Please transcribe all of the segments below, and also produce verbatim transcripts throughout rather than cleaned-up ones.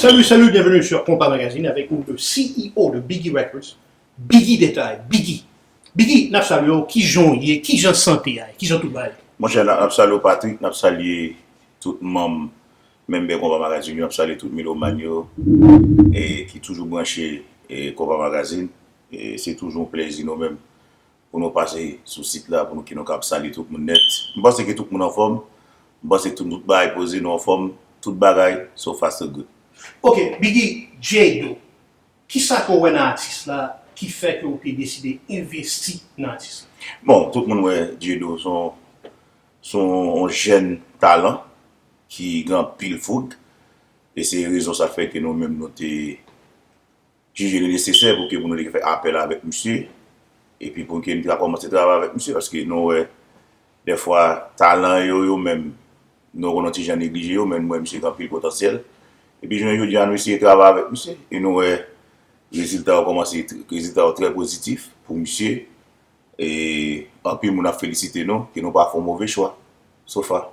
Salut, salut, bienvenue sur Konpa Magazine avec nous, le C E O de Biggie Records, Biggie Detay, Biggie. Biggie, n ap salye w, kijan w ye, kijan sante a, kijan tout bagay? Monchè, n ap, n ap salye w, Patrick, n ap salye tout manm, menm bè Konpa Magazine yo, n ap salye tout melomàn yo, e ki toujou branche, e Konpa Magazine. E se toujou yon plezi nou menm pou nou pase sou sit la, pou nou, ke nou kab salye tout moun nèt. M panse ke tout moun anfòm. M panse tout, tout bagay poze, nou anfòm. Tout bagay, so far, so good. Ok, Biggie, J-Do, kisa ke w wè nan atis la ki fè ke w te deside envesti nan atis la? Bon, tout moun wè J-Do se yon, se yon jèn talan ki gen anpil foug. E se rezon sa fè ke nou menm nou te jije li nesesè pou ke pou nou te fè apèl avèk misye, epi pou ke nou ta kòmanse travay avèk misye, paske nou wè, dèfwa, talan yo, yo menm, nou konn yon ti jan neglije yo, men nou wè misye gen anpil potansyèl. Epi jounen jodi a, nou eseye travay avèk misye, e nou wè rezilta yo kòmanse, rezilta yo trè pozitif pou misye. E anpil moun ap felisite nou ke nou pa fè yon move chwa, so far.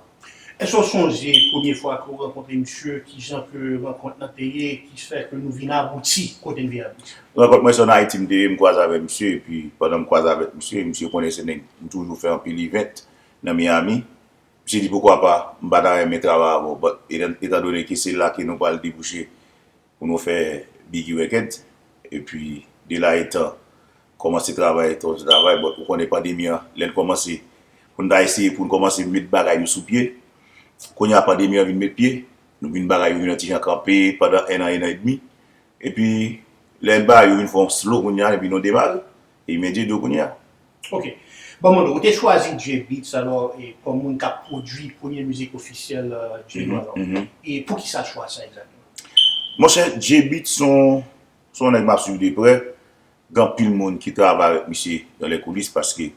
Èske w sonje premye fwa ke w rankontre misye, kijan ke rankont lan te ye, ki fè ke nou vin abouti kote n vin abouti? Rankont mwen se ann Ayiti m te ye, m kwaze avèk misye, epi pandan m kwaze avèk misye, misye konnen se nèg m toujou fè anpil event nan Miami. Misye di, poukwa pa, m pa ta renmen travay avè w, but etan, etan done ke se la ke nou pral debouche, pou nou fè Biggie Records. Epi, de la etan, kòmanse travay, kòmanse travay, but ou konnen pandemi an, lè n kòmanse, pou n ta eseye, pou n kòmanse met bagay yo sou pye. Kounye a, pandemi an vin met pye, nou vin bagay yo vin yon ti jan kanpe pandan en an, en an edmi. Epi, lè bagay yo vin fè yon slow kounye a, epi nou demare. E men J-Do kounye a. Ok. Bon, mwen, ou te chwazi J-Beatz, alò, e, kòm moun k ap pwodui premye mizik ofisyèl, euh, J-Do, alò. E poukisa chwa sa egzakteman? Monchè, J-Beatz se yon, se yon nèg m ap swiv de prè. Gen anpil moun ki travay avèk misye dans les coulisses, paske,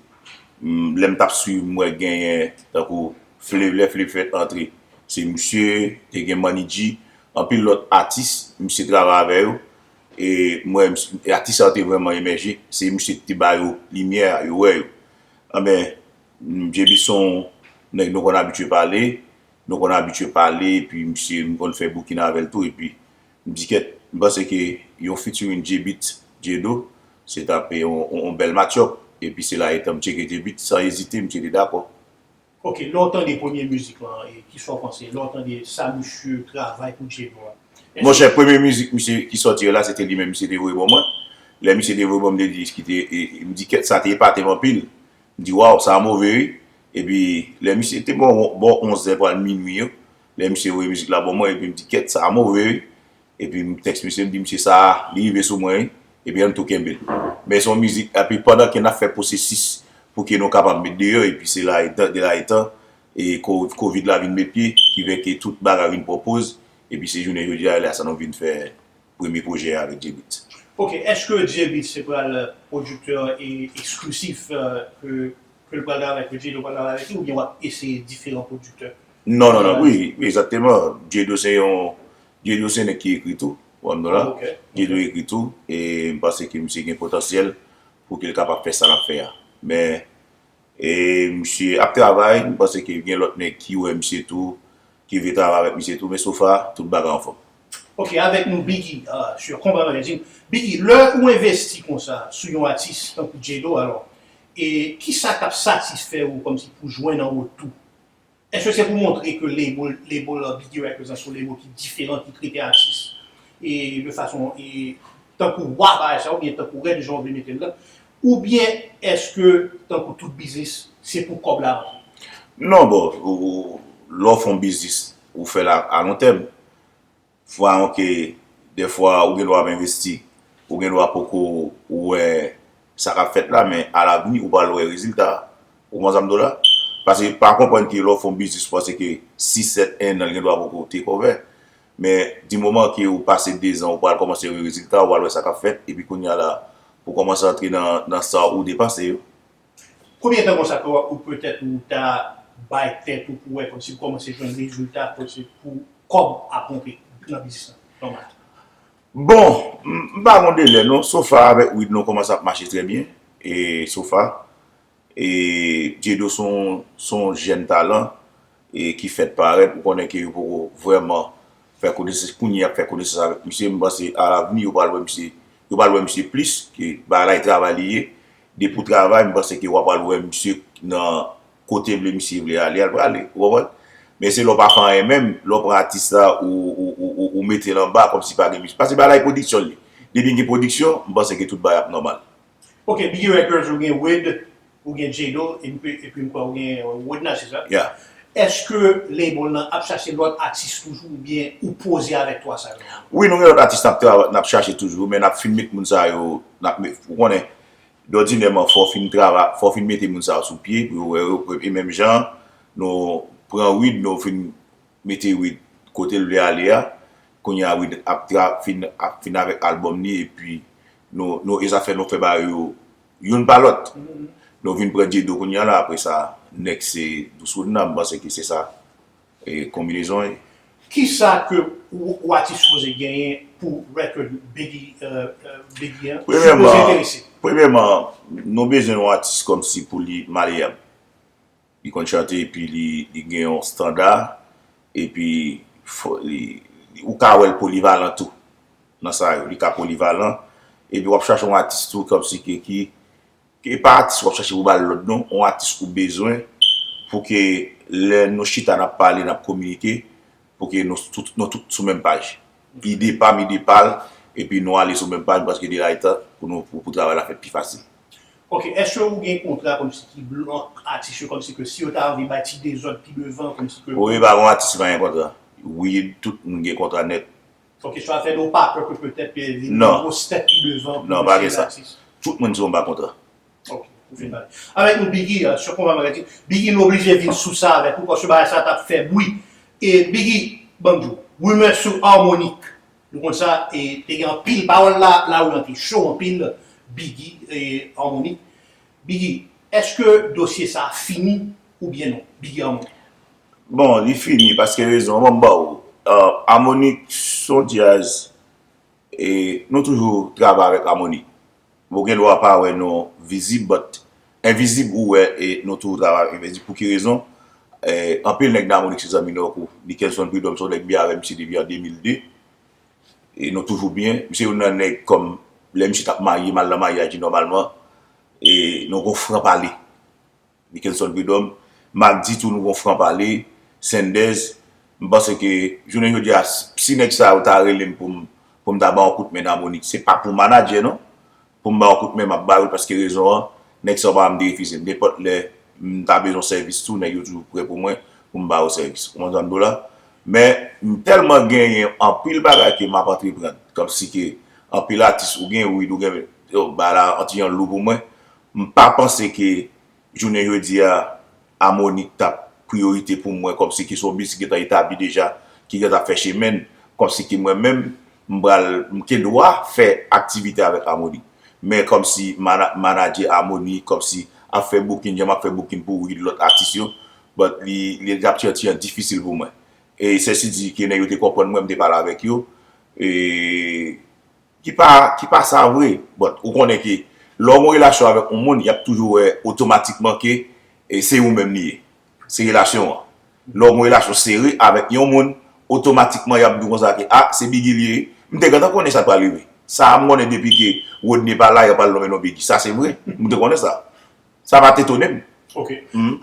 mm, lè m t ap swiv, m wè genyen tankou Flav, lè Flav fèt antre, se misye, te gen Money G, anpil lòt atis, misye travay avè yo. E m wè misye, e atis sa yo te vrèman emèje, se misye ki te ba yo limyè a, yo wè yo. Anben, J-Beatz se yon nèg nou konn abitye pale, nou konn abitye pale, epi misye, m konn fè booking avè l tou, epi m di kèt, m panse ke yon featuring J-Beatz, J-Do, se t ap yon, yon, yon bèl match-up, epi se la etan m tcheke J-Beatz, san ezite, misye te dakò. Ok, lè w tande premye mizik lan, e, kisa w panse? Lè w tande sa misye travay pou J-Do a? Monchè, premye mizik misye ki sòti la, se te li menm misye te voye ban mwen. Lè misye te voye ban m, m te di, kite, e, e, m di, kèt, sa te epate m anpil. M di, waw, sa move, wi. Epi, lè misye te bò, bò onz è pral minui yo, lè misye voye mizik la ban mwen, epi m di, kèt, sa move, wi. Epi m tèks misye, m di, misye, sa a, li rive sou mwen, wi. Epi ann tou kenbe l. Men se yon mizik, epi pandan ke n ap fè pwosesis pou ke nou kapab met deyò, epi se la etan, de la etan, e ko-, kovid la vin met pye, ki fè ke tout bagay vin pran poz, epi se jounen jodi a, lè sa nou vin fè premye pwojè a avèk J-Beatz. Ok, èske J-Beatz se pral pwodiktè e eksklisif, euh, ke, ke l pral travay, ke J-Do pral travay avèk li, oubyen w ap eseye diferan pwodiktè? Non, non, non, wi, wi, egzakteman. J-Do se yon, J-Do se nèg ki ekri tou, w ap la. Ok, J-Do ekri tou, e m panse ke misye gen potansyèl pou ke l kapab fè sa l ap fè a. Men, e misye ap travay, m panse ke gen lòt nèg ki wè misye tou, ki vle travay avèk misye tou, men so far, tout bagay anfòm. Ok, avèk nou Biggie, euh, sur Konpa Magazine. Biggie, lè ou envesti konsa sou yon atis tankou J-Do, alò, e kisa k ap satisfè ou kòmsi pou jwenn an retou? Èske se pou montre ke label, label, euh, Biggie Records se yon label ki diferan, ki trete atis e de fason, e tankou wa bagay sa, oubyen tankou rèd jan w vle mete l la, oubyen èske, tankou tout biznis, se pou kòb la rantre? Non, bon, ou, ou, lè w fè yon biznis, ou fè l a, a lon tèm. Fwa yon ke, dèfwa, ou gen dwa ap envesti, ou gen dwa poko wè sa k ap fèt la, men alavni, ou pral wè rezilta a. Ou konprann sa m di w la? Paske pa konprann ke lè w fè yon biznis, ou panse ke sis, sèt, en an, l gen dwa poko take over. Men, di moman ke ou pase dezan, ou pral kòmanse wè rezilta, ou pral wè sa k ap fèt, epi kounye a la, pou kòmanse antre nan, nan sa ou depanse yo. Konbyen tan konsa ke w, ou petèt ou ta bay tèt ou pou wè kòmsi w kòmanse jwenn rezilta, kòmsi pou kòb ap rantre nan biznis lan, nòmal? Bon, m, m pa gon delè non. So far avèk Wid nou kòmanse ap mache trè byen. E so far, e J-Do se yon, se yon jèn talan, e ki fèk parèt, ou konnen ke yo poko vrèman fè konesans, kounye a y ap fè konesans avèk misye, m panse alavni yo pral wè misye, yo pral wè misye plis, ke bagay la e travay li ye. Depi w travay, m panse ke w ap pral wè misye nan kote vle misye vle ale a, l prale. Ou konprann? Men se lè w pa fè anyen menm, lè w pran atis la, ou, ou, ou, ou, ou mete l anba, kòmsi pa gen misye. Paske bagay la e pwodiksyon l ye. Depi gen pwodiksyon, m panse ke tout bagay ap nòmal. Ok, Biggy Records, ou gen Wid, ou gen Jado, epi, epi m kwè ou gen Woodna, se sa? Yeah. Èske label nan ap chache lòt atis toujou oubyen ou poze avèk twa sa yo? Wi, nou gen lòt atis n ap trava- n ap chache toujou, men n ap fin met moun sa yo, n ap met, ou konnen, dòdinèman, fò w fin trava, fò w fin mete moun sa yo sou pye, pou yo wè yo, e menm jan, nou pran Wid, nou fin mete Wid kote l vle ale a, kounye a Wid ap tra, fin, ap fin avèk albòm li, epi nou, nou, e zafè nou fè bagay yo youn pa lòt. Nou vin pran Jado kounye a la, apre sa, nèks se Dous Woodna, m panse ke se sa, e, konbinezon an ye. Kisa ke ou, ou atis sipoze genyen pou record Biggy, euh, euh, Biggy an? Sipoze enterese. Premyèman, nou bezwen yon atis kòmsi pou li maleyab. Li konn chante, epi li, li gen yon standa, epi fò, li, li, ou ka wè l polivalan tou. Nan sa yo, li ka polivalan. Epi w ap chache yon atis tou, kòmsi ke ki, ki e pa atis w ap chache pou ba l lòd non, yon atis ou bezwen pou ke lè nou chita n ap pale, n ap kominike, pou ke nou tout, nou tout sou menm paj. Ide pa m, ide pa l, epi nou ale sou menm paj, paske de la e tan pou nou, pou, pou travay la fèt pi fasil. Ok, èske ou gen kontra kòmsi ki blòk atis yo, kòmsi ke si yo ta anvi bay ti dezòd pi devan, kòmsi ke... Wi, pa gen atis ki pa gen kontra. Wi, tout moun gen kontra nèt. Ok, sa fè nou pa pè ke petèt ke vin gwo stèp pi devan pou mesye atis. Tout moun se yon ba kontra. Ok, ou fin pale. Avèk nou, Biggy, euh, sou konpa maladi. Biggy, nou oblije vin sou sa avèk ou, paske bagay sa t ap fè bwi. E Biggy, ban m di w, rimè sou Harmonik. Nou konn sa, e te gen anpil pawòl la, lari an te cho anpil, Biggy e Harmonik. Biggy, èske dosye sa a fini oubyen non? Biggy Harmonik. Bon, li fini, paske rezon, ban m ba w. Euh, Harmonik se yon djaz, e nou toujou travay avèk Harmonik. Ou gen dwa pa wè nou vizib, but envizib ou wè, e nou toujou travay avèk envizib. Pou ki rezon? E, anpil nèg nan Harmonik se zanmi nou, tankou Nickenson Prud'homme, se yon nèg m byen avè misye depi an de mil de. E nou toujou byen. Misye youn nan nèg kòm lè misye t ap marye, m al nan maryaj li nòmalman. E nou gon fran pale. Nickenson Prud'homme, Mac di tou nou gon fran pale, Senders, m panse ke jounen jodi a, si nèg sa yo ta rele m pou m, pou m ta ba yon kout men nan Harmonik, se pa pou manadjè non, pou m ba yon kout men, m ap ba yo l paske rezon an, nèg sa yo pa janm te refize m. Nenpòt lè m ta bezwen sèvis tou, nèg yo toujou prè pou mwen, pou m ba yo sèvis. Ou konprann sa m di w la? Men, m tèlman genyen anpil bagay ke m ap antreprann. Kòmsi ke anpil atis ou gen, wi, ou gen, yo, bagay la, an ti jan lou pou mwen. M pa panse ke jounen jodi a, Harmonik t ap priyorite pou mwen, kòmsi ki se yon biznis ki gentan etabli deja, ki gentan ap fè chemen l, kòmsi ki mwen menm, m pral, m gen dwa fè aktivite avèk Harmonik. Men kòmsi mana-, manadjè Harmonik, kòmsi ap fè booking, jan m ap fè booking pou Wid, lòt atis yo, but li, li t ap ti jan difisil pou mwen. E sèsi di ke nèg yo te konprann mwen, m te pale avèk yo, e ki pa, ki pa sa vre. But ou konnen ke lè w gen yon relasyon avèk yon moun, y ap toujou wè otomatikman ke, e, se ou menm li ye. Se relasyon an. Lè w gen yon relasyon sere avèk yon moun, otomatikman y ap di w konsa ke, a, se Biggy li ye. M te gentan konnen sa t pral rive. Sa a m konnen depi ke Rodney pa la, y ap pral nonmen non Biggy. Sa se vre. M te konnen sa. Sa pa t etone m. Ok.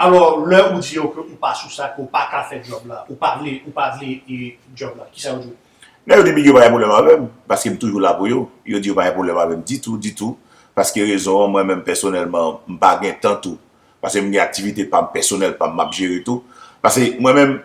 Alò, lè ou di yo ke ou pa sou sa, ke ou pa ka fè djòb la, ou pa vle, ou pa vle e djòb la, kisa yo di w? Nèg yo di Biggy yo pa gen pwoblèm avè m, paske m toujou la pou yo. Yo di yo pa gen pwoblèm avè m ditou, ditou. Paske rezon an, mwen menm pèsonèlman, m pa gen tan tou. Paske m gen aktivite pa m pèsonèl pa m, m ap jere tou. Paske mwen menm,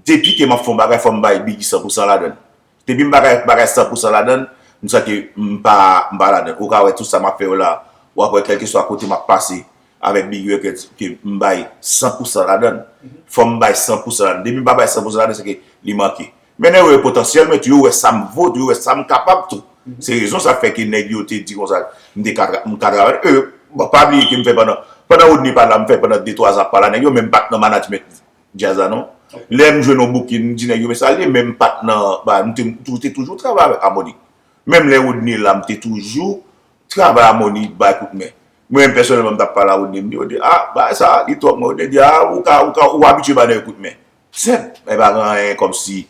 depi ke m ap fè yon bagay, fò m bay Biggy san pou san ladan l. Depi m pa ka fè bagay san pou san ladan l, m santi m pa, m pa ladan l. Ou ka wè tout sa m ap fè yo la, w ap wè kèlkeswa kote m ap pase avèk Biggy Records ke m bay san pou san ladan l. Fò m bay san pou san ladan l. Depi m pa bay san pou san ladan l, se ke li manke. Men nèg yo gen potansyèl, men tou yo wè sa m vo, tou yo wè sa m kapab tou. Se rezon sa k fè ke nèg yo te di konsa, m te ka tra-, m ka travay. E, bon, pa bliye ke m fè pandan, pandan Rodney pa la, m fè pandan de twa zan ap pale a nèg yo, men m pa t nan management djaz la non. Lè m jwenn yon booking, m di nèg yo, men sa l ye, men m pa t nan, ba, m te, m te toujou travay avèk Harmonik. Menm lè Rodney la, m te toujou travay Harmonik, bay kout men. Mwen menm pèsonèlman, m t ap pale a Rodney, m di, Rodney, a, bagay sa, li twòp, men Rodney di, a, ou ka, ou ka, ou abitye bay nèg kout men. Senp, men pa gen anyen kòmsi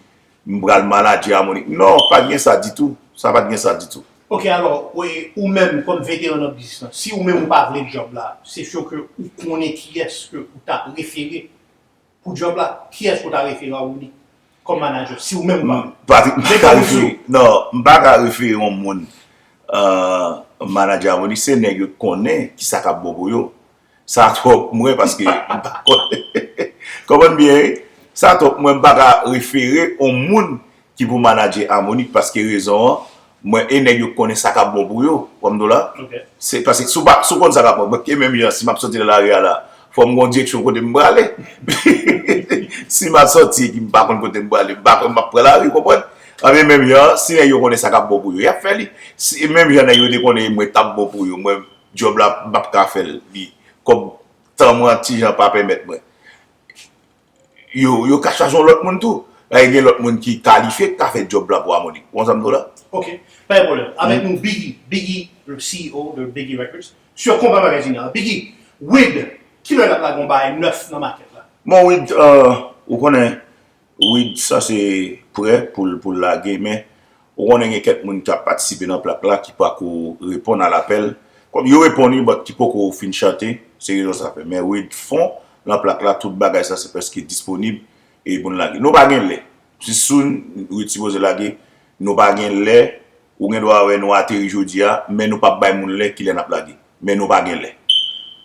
M pral manadje Harmonik. Non, pa t gen sa ditou. Sa pa t gen sa ditou. Ok, alò, ou, ou menm kòm veteran nan biznis lan, si ou menm ou pa vle djòb la, se sure ke ou konnen kiyès ke ou t ap refere pou djòb la, kiyès ke ou ta refere Harmonik kòm manadjè, si ou menm ou pa vle. Patrick, m pa ka refere, non, m pa ka refere yon moun euh, manadjè Harmonik, se nèg yo t konnen kisa k ap bon pou yo. Sa twò pou mwen paske m pa konn. Konprann byen, wi. Sa twò pou mwen, m pa ka refere yon moun ki pou manadje Harmonik paske rezon an, mwen e nèg yo konnen sa k ap bon pou yo. Ou konprann la? Se paske si w pa, si w konn sa k ap bon, mwen ke menm jan, si m ap soti nan lari a la, fò m gen yon direksyon kote m prale. Si m ap soti epi m pa konn kote m prale, m pa konn m ap pran lari, ou konprann? Anben menm jan, si nèg yo konnen sa k ap bon pou yo, y ap fè li. Si, menm jan nèg yo te konnen mwen t ap bon pou yo, mwen djòb la m p ap ka fè l, li kòb tan mwen an ti jan pa pèmèt mwen. Yo, yo ka chwazi yon lòt moun tou. Paske gen lòt moun ki kalifye ki ka fè djòb la pou Harmonik. Ou konn sa m di w la? Ok, pa gen pwoblèm. Avèk nou Biggy, Biggy, le C E O de Biggy Records, sur Konpa Magazine. Biggy, Wid, kilè l ap lage yon bagay nèf nan makèt la? Bon, Wid, euh, ou konnen, Wid sanse prè pou l pou l lage, men ou konnen gen kèk moun k ap patisipe nan plak la ki pako reponn a lapèl. Kòm yo reponn wi, but ki poko fin chante, se rezon sa fè. Men Wid fon nan plak la, tout bagay sa se prèske disponib e pou n lage. Nou pa gen lè. Si soon Wid sipoze lage, nou pa gen lè. Ou gen dwa wè nou ateri jodi a, men nou p ap bay moun lè kilè n ap lage. Men nou pa gen lè.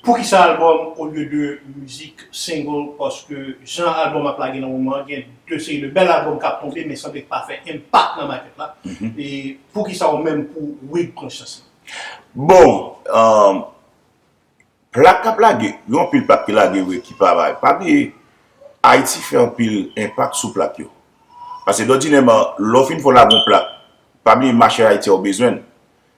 Poukisa albòm olye de mizik single? Paske jan albòm ap lage nan moman an, gen de seri de bèl albòm k ap tonbe, men sanble k pa fè enpak nan makèt la. E poukisa ou menm pou Wid pran chans lan? Bon, euh, plak k ap lage, gen anpil plak ki lage vre ki pa bay. Pa bliye, Ayiti fè anpil enpak sou plak yo. Paske dòdinèman, lè w fin fè w lage yon plak, pa bliye mache Ayiti a ou bezwen l.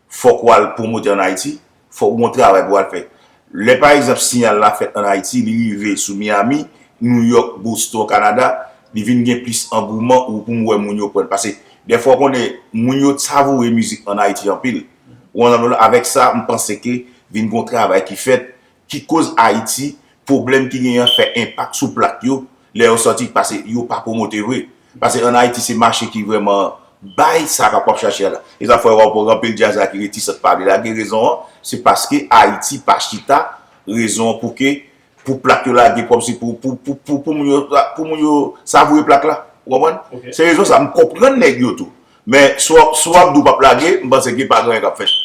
Fòk w al pwomote ann Ayiti, fòk w gen yon travay pou w al fè. Lè pa egzanp siyal la fèt ann Ayiti, li rive sou Miami, New York, Boston, Kanada, li vin gen plis angouman ou pou m wè moun yo pran l. Paske dèfwa w konnen moun yo savoure mizik ann Ayiti anpil. Ou konprann avèk sa, m panse ke vin gen yon travay ki fèt ki koz Ayiti, pwoblèm ki genyen an fè enpak sou plak yo, lè yo sòti, paske yo pa pwomote vre. Paske ann Ayiti se mache ki vrèman bay sa k ap ap chache a la. E sa fè w wè anpil djaz la ki retisan pa vle lage rezon an, se paske Ayiti pa chita, rezon an pou ke, pou plak yo lage kòmsi pou, pou, pou, pou, pou moun yo, pou moun yo savoure plak la. Ou konprann? Se rezon sa, m konprann nèg yo tou. Men si w ap, si w ap di w p ap lage, m panse ke pa gen anyen k ap fèt.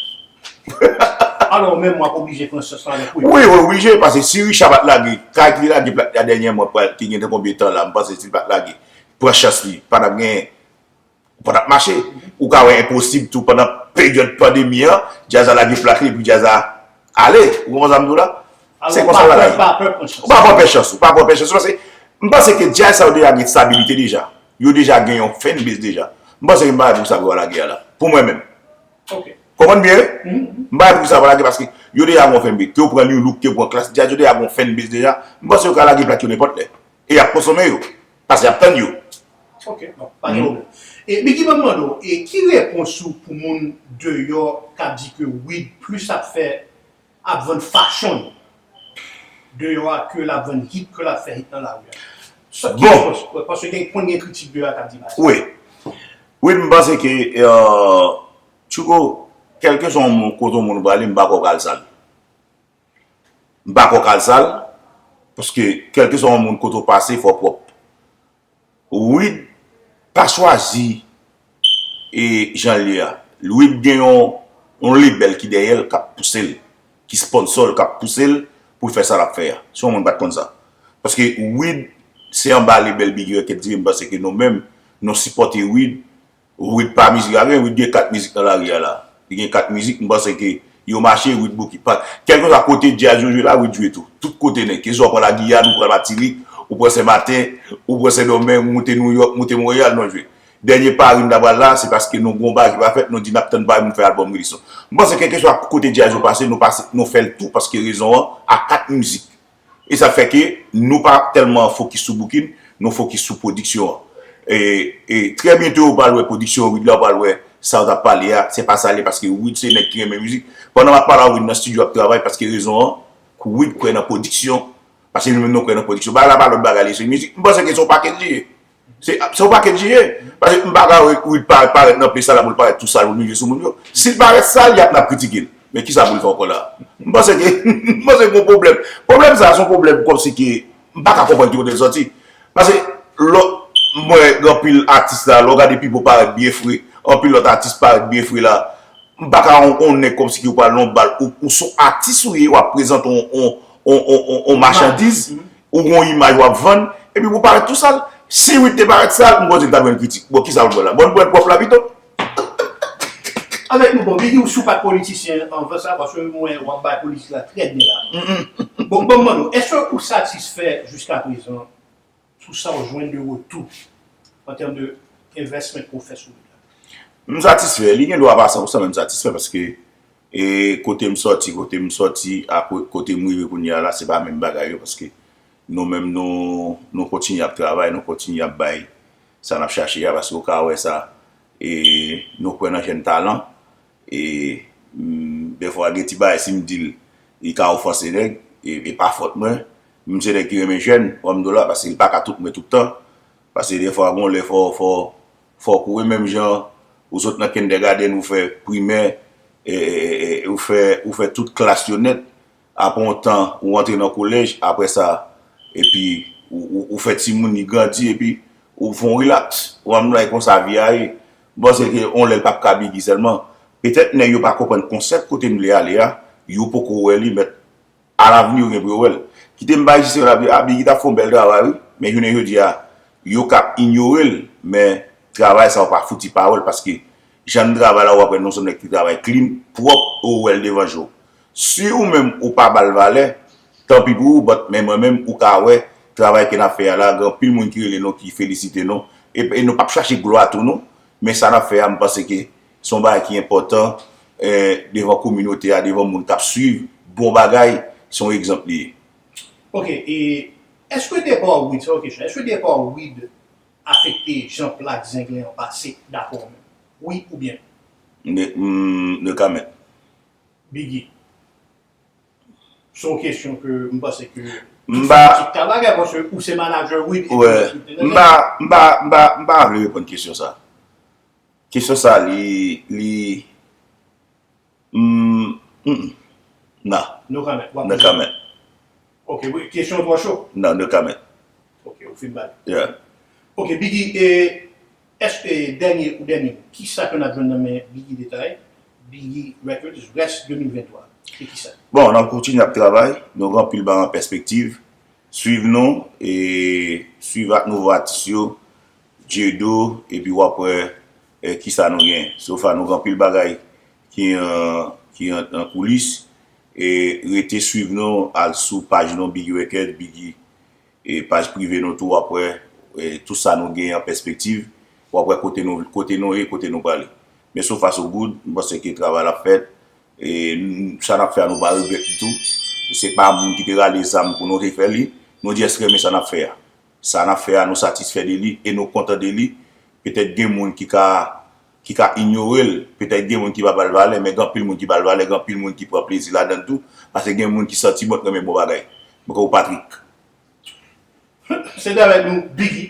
Alò, ou menm w ap oblije pran chans lan avèk Wid? Wi, ou oblije, paske si Richard pa t lage, kay ki te lage plak la dènyèman, pral, ki gen konbyen tan la, m panse si l pa t lage, pran chans li, pa t ap gen, pa t ap mache. Ou ka wè enposib tou pandan peryòd pandemi an, djaz la lage plak li, epi djaz la ale. Ou konprann sa m di w la? Se konsa bagay. Ou pa pran pè chans, ou pa pran pè chans, paske m panse ke djaz sa yo deja gen stabilite deja. Yo deja gen yon fanbase deja. M panse ke m pa wè poukisa pou yo lage a la. Pou mwen menm. Konprann byen, wi? M pa wè poukisa pou yo lage paske yo deja gen yon fanbase. Ke yo pran Nu Look, ke yo pran Klass, djaz yo deja gen yon fanbase deja. M panse yo ka lage plak yo nenpòt lè. E y ap konsome yo. Paske y ap tann yo. Ok, bon, pa gen pwoblèm. E Biggy, ban m mande w, e ki repons ou pou moun deyò k ap di ke Wid plis ap fè ap vann fashion deyò a ke l ap vann hit, ke l ap fè hit nan lari a? Sa, ki repons? Paske gen, konn gen kritik deyò a k ap di bagay sa. Wi. Wi, m panse ke, euh, Tchouko, kèlkeswa yon moun, kote yon moun prale, m pa kwè w ka al sal. M pa kwè w ka al sal, paske kèlkeswa yon moun kote w pase, fò w pwòp. Wid pa chwazi e jan l ye a. Wid gen yon, yon lebèl ki dèyè l k ap pouse l, ki sponsò l, k ap pouse l pou l fè sa l ap fè a. Si yon moun pa t konn sa. Paske Wid se anba lebèl Biggy Records li ye, m panse ke nou menm, nou sipòte Wid. Wid pa mizik la, men Wid gen kat mizik nan lari a la. Li gen kat mizik, m panse ke yo mache, Wid bouki. Pa, kèlkeswa kote djaz yo jwe la, Wid jwe tou. Tout kote nèg. Keswa w pran Lagiyàn, ou pran Matinik, ou pran Senmaten, ou pran Sendomeng, ou moute Nouyòk, moute Monreyal, nou jwe. Dènye Pari m ta pral la, se paske nou gen yon bagay ki pa fèt, nou di n ap tann Pari pou n fè albòm Wilson. M panse kèlkeswa kote djaz yo pase, nou pase, nou fè l tou, paske rezon an, a kat mizik. E sa fè ke nou pa tèlman fokis sou boukin, nou fokis sou pwodiksyon an. E, e trè byento ou pral wè pwodiksyon Wid la, ou pral wè sa w t ap pale a, se pa sa l ye, paske Wid se nèg ki renmen mizik. Pandan m ap pale a Wid nan estidyo ap travay, paske rezon an, Wid kwè nan pwodiksyon, paske nou menm nou kwè nan pwodiksyon. Bagay la pa lòt bagay li, se mizik. M panse ke se yon pakèt li ye. Se se yon pakèt J E. Paske m pa ka wè Wid parèt, parèt nan pye sal la pou l parèt tou sal pou l rive sou moun yo. Si l parèt sal, y ap, n ap kritike l. Men kisa pou l fè ankò la? M panse ke, m panse gen yon pwoblèm. Pwoblèm sa a, se yon pwoblèm kòmsi ke m pa ka konprann ki kote l sòti. Paske lò, m wè gen anpil atis la, lè w gade Pipo parèt byen fre, anpil lòt atis parèt byen fre la. M pa ka yon, yon nèg kòmsi ki w pral nan yon bal, ou, ou se yon atis ou ye, w ap prezante yon, yon, yon, yon, yon, yon machandiz, ou gen yon imaj w ap vann, epi pou parèt tou sal. Si Wid te parèt sal, m panse l t ap jwenn kritik. Bon, kisa l pran la? Bon, l pran pwòp la pito. Avèk nou, bon, Biggy, ou si w pa t politisyen anvan sa, paske m wè w ap bay politik la trè byen la. Bon, bon, mande w, èske ou satisfè jiskaprezan sou sa w jwenn de retou an tèm de envèsman ke w fè sou wout la? M satisfè. Li gen dwa pa san pou san, men m satisfè paske e kote m sòti, kote m sòti a ko- kote m rive kounye a la, se pa menm bagay yo paske nou menm nou nou kontinye ap travay, nou kontinye ap bay sa n ap chache a paske ou ka wè sa e nou kwè nan jèn talan e mm, dèfwa gen ti bagay si m di l li ka ofanse nèg e, e pa fòt mwen, m se nèg ki renmen jèn, w ap m di w la paske li pa ka tout mwen tout tan paske dèfwa gon lè fò fò fò kouri menm jan ou sot nan kindergarten ou fè primè e, e, e, e, ou fè ou fè tout klas yo nèt apre yon tan ou antre nan kolèj apre sa epi ou, ou, ou fè timoun li grandi epi ou fè yon relax ou ap m di w la e konsa vi a ye m panse ke yon lè l p ap ka Biggy sèlman petèt nèg yo pa konprann konsèp kote m vle ale a yo poko wè li mèt alavni yo gen pou yo wè l. Kite m bay jis yon rapid, a Biggy t ap fè yon bèl travay wi, men jounen jodi a, yo k ap inyore l, men travay sa yo pa fouti pa wè l paske jan n travay la w ap wè nou se yon nèg ki travay clean, pwòp e w wè l devan je w. Si ou menm ou pa ba l valè, tanpi pou ou, but men mwen menm ou ka wè travay ke n ap fè a la, gen anpil moun ki rele nou, ki felisite nou, e, e nou p ap chache glwa tou non, men sa n ap fè a m panse ke se yon bagay ki enpòtan eh, devan kominote a, devan moun k ap swiv bon bagay, se yon egzanp li ye. Ok, e èske depa Wid, se yon kesyon, èske depa Wid afekte jan plak Zenglen an pase dapre w menm? Wi oubyen non? Ne, mm, ne comment. Biggy. Se yon kesyon ke m panse ke M pa. Ti ta bagay paske ou se manager Wid. Wè. M pa, m pa, m pa, m pa vle reponn kesyon sa. Kesyon sa li, li, mm, mm, mm. Nah. No comment. W ap No comment. Ok, wi, kesyon twò cho. Nah, no comment. Ok, ou fin ba li. Yeah. Ok, Biggy, e, èske dènye ou dènye mo, kisa ke n ap jwenn nan men Biggy Detay, Biggy Records, rès de mil venntwa? Se kisa? Bon, n ap kontinye ap travay, nou gen anpil bagay an pèspektiv. Swiv nou, e swiv ak nouvo atis yo, Djedo, epi w ap wè e, kisa nou gen. So far nou gen anpil bagay ki an, ki an, an koulis. E rete swiv nou, al sou paj nou, Biggy Records, Biggy, e paj prive nou tou, w ap wè e, tout sa nou gen an pèspektiv. W ap wè kote nou, kote nou ye, kote nou prale. Men so far so good, m panse ke travay la ap fèt. E n- sa n ap fè a, nou pa regrèt li tou. Se pa moun ki te rale zam pou nou te fè li. Nou jis renmen sa n ap fè a. Sa n ap fè a, nou satisfè de li e nou kontan de li. Petèt gen moun ki ka ki ka inyore l, petèt gen moun ki pa ba l valè, men gen anpil moun ki ba l valè, gen anpil moun ki pran plezi ladan l tou, paske gen moun ki santi bon, renmen bon bagay. Mwen kwè ou Patrick. Se te avèk nou Biggy,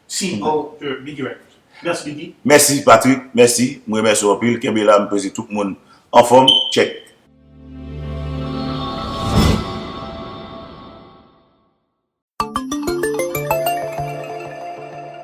C E O de Biggy Records. Mèsi Biggy. Mèsi Patrick, mèsi. Mwen remèsye w anpil. Kenbe la, m prezi tout moun anfòm. Check.